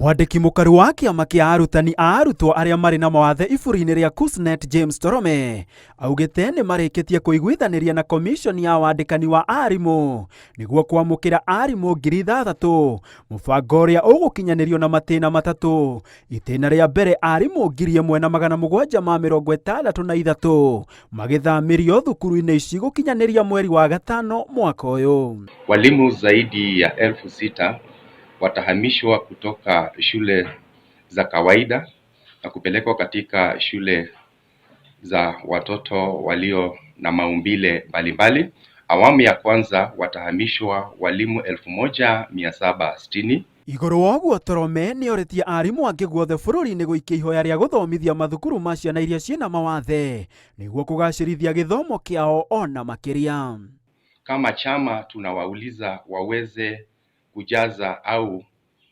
Mwandĩki mũkaru wa kĩama kĩa arutani a arutwo arĩa marĩ na mawathe iburi-inĩ rĩa KUSNET James Torome augĩte nĩ marĩkĩtie kũiguithanĩria na komishoni ya wandĩkani wa arimũ nĩguo kwamũkĩra arimũ 6,000, mũbango ũrĩa ũgũkinyanĩrio na matĩna matatũ. Itĩna rĩa mbere, arimũ 1,763 magĩthamĩrio thukuru-inĩ ici gũkinyanĩria mweri wa gatano mwaka ũyũ. Walimu zaidi ya 6,000 watahamishwa kutoka shule za kawaida na kupelekwa katika shule za watoto walio na maumbile mbalimbali. Awamu ya kwanza watahamishwa walimu 1,760. Igũrũ wa ũguo, Torome nĩorĩtie arimũ angĩ guothe bũrũri-inĩ gũikia ihoya rĩa gũthomithia mathukuru ma ciana iria ciĩna mawathe nĩguo kũgacĩrithia gĩthomo kĩao ona makĩria. Kama chama tunawauliza waweze kujaza au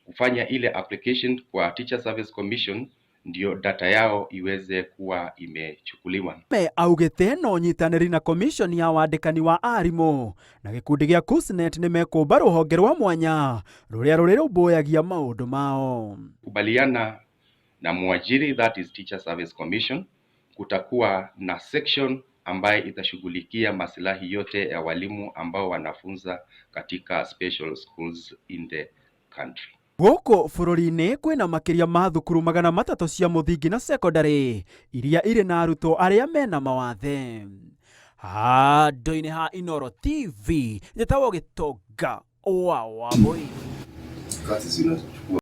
kufanya ile application kwa Teacher Service Commission ndio data yao iweze kuwa imechukuliwa. Me augĩte no nyitanĩri na komishoni ya wandĩkani wa arimũ na gĩkundi gĩa KUSNET nĩ mekũmba rũhonge rwa mwanya rũrĩa rũrĩrũmbũyagia maũndũ mao. Kubaliana na mwajiri, that is Teacher Service Commission, kutakuwa na section ambaye itashughulikia maslahi yote ya walimu ambao wanafunza katika special schools in the country. Gũkũ bũrũri-inĩ kwĩna makĩria ma thukuru 300 cia mũthingi na sekondarĩ iria irĩ na arutwo arĩa mena mawathe. Handũ-inĩ ha Inooro TV, njĩtagwo Gĩtonga wa Wambui. Kazi zinachukua.